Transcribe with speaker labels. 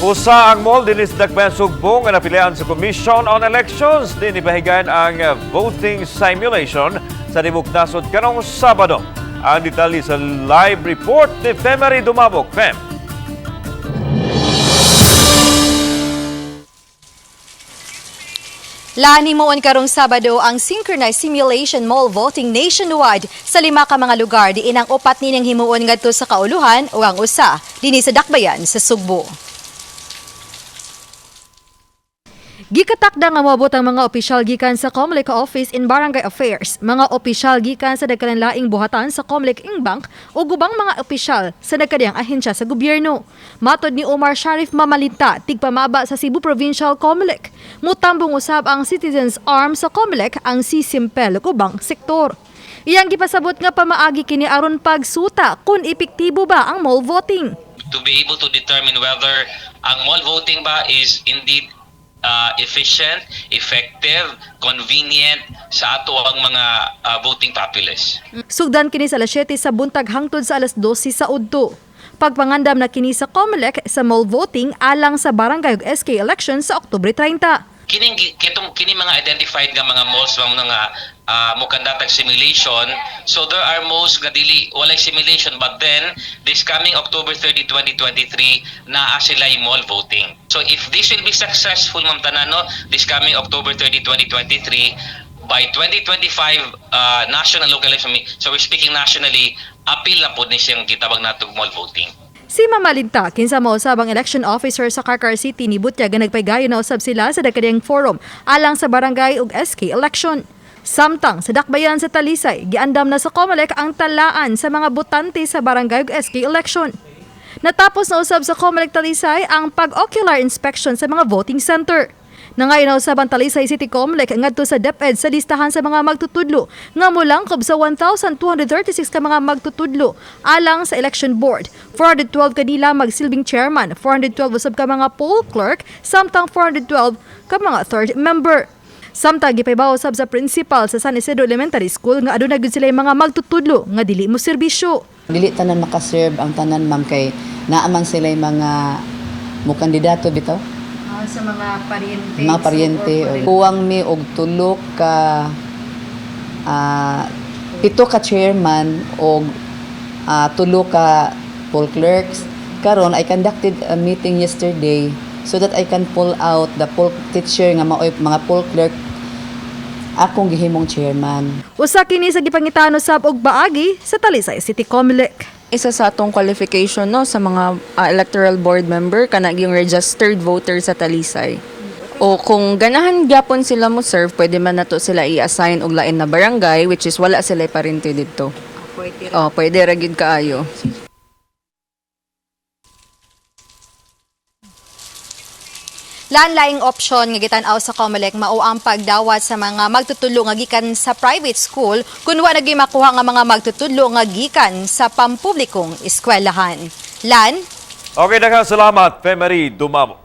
Speaker 1: Usa ang mall dinhi sa Dakbayan Sugbo nga napilian sa Commission on Elections din ipahigayon ang voting simulation sa Tibok Nasod karong Sabado. Ang detalye sa live report ni Femery Dumabok. Fem.
Speaker 2: Lanimuon karong Sabado ang synchronized simulation mall voting nationwide sa lima ka mga lugar diin ang upat nining himuon ngadto sa kauluhan o ang usa dinhi sa Dakbayan sa Sugbo. Gikatakda nga moabot ang mga opisyal gikan sa COMELEC Office in Barangay Affairs, mga opisyal gikan sa nagkalanlaing buhatan sa COMELEC Inbank ug ubang mga opisyal sa nagkadiyang ahensya sa gobyerno. Matod ni Omar Sharif Mamalinta, tigpamaba sa Cebu Provincial COMELEC. Mutambong usab ang Citizens Arm sa COMELEC ang sisimpel ug ubang sektor. Iyang gipasabot nga pamaagi kini aron pagsuta kung epektibo ba ang mall voting.
Speaker 3: To be able to determine whether ang mall voting ba is indeed efficient, effective, convenient sa ato ang mga voting populace.
Speaker 2: Sugdan kini sa alas 7 sa buntag hangtod sa alas 12 sa udto. Pagpangandam na kini sa COMELEC sa mall voting alang sa barangay ug SK election sa Oktubre 30.
Speaker 3: Kining kitong kini mga identified nga mga malls, mga nga mo conduct simulation, so there are malls nga dili walay simulation, but then this coming October 30, 2023 naa sila mall voting. So if this will be successful, ma'am Tanano, this coming October 30, 2023, by 2025 national local election, so we're speaking nationally, apil na pod ni siyang gitawag natog mall voting.
Speaker 2: Si Mamalinta, kinsa mausab ang election officer sa Carcar City ni butyag nga nagpaygayon na usab sila sa dagkadiyang forum alang sa barangay ug SK election. Samtang sa Dakbayan sa Talisay, giandam na sa COMELEC ang talaan sa mga botante sa barangay ug SK election. Natapos na usab sa COMELEC Talisay ang pag-ocular inspection sa mga voting center. Nangayon na usab ang Talisay City COMELEC ngadto sa DepEd sa listahan sa mga magtutudlo nga molangkob sa 1,236 ka mga magtutudlo alang sa election board. 412 kanila magsilbing chairman, 412 usab ka mga poll clerk, samtang 412 ka mga third member. Samtang gipaybaw usab sa principal sa San Isidro Elementary School nga aduna gyud sila mga magtutudlo nga dili mo serbisyo.
Speaker 4: Dili tanan makaserve ang tanan, ma'am, kay naaman sila yung mga mo kandidato bitaw.
Speaker 2: Sa mga paryente.
Speaker 4: Mga paryente. Kuwang mi og tulo ka pito ka chairman og tulo ka poll clerks. Karon I conducted a meeting yesterday so that I can pull out the poll teacher nga maoy mga poll clerk akong gihimong chairman.
Speaker 2: Usa kini sa gipangitano sab og baagi sa Talisay City COMELEC.
Speaker 5: Isa sa atong qualification, no, sa mga electoral board member kana yung registered voter sa Talisay. O kung ganahan gyapon sila mo serve, pwede man nato sila i-assign og lain na barangay which is wala sila parente didto. Pwede. Oh, pwede ra gyud kaayo.
Speaker 2: Lain-laing opsyon nga gitan-aw sa COMELEC mao ang pagdawat sa mga magtutudlo nga gikan sa private school kun wa naging makuha nga mga magtutudlo nga gikan sa pampublikong eskwelahan. Lan.
Speaker 1: Okay, daghang salamat, Femery Dumabok.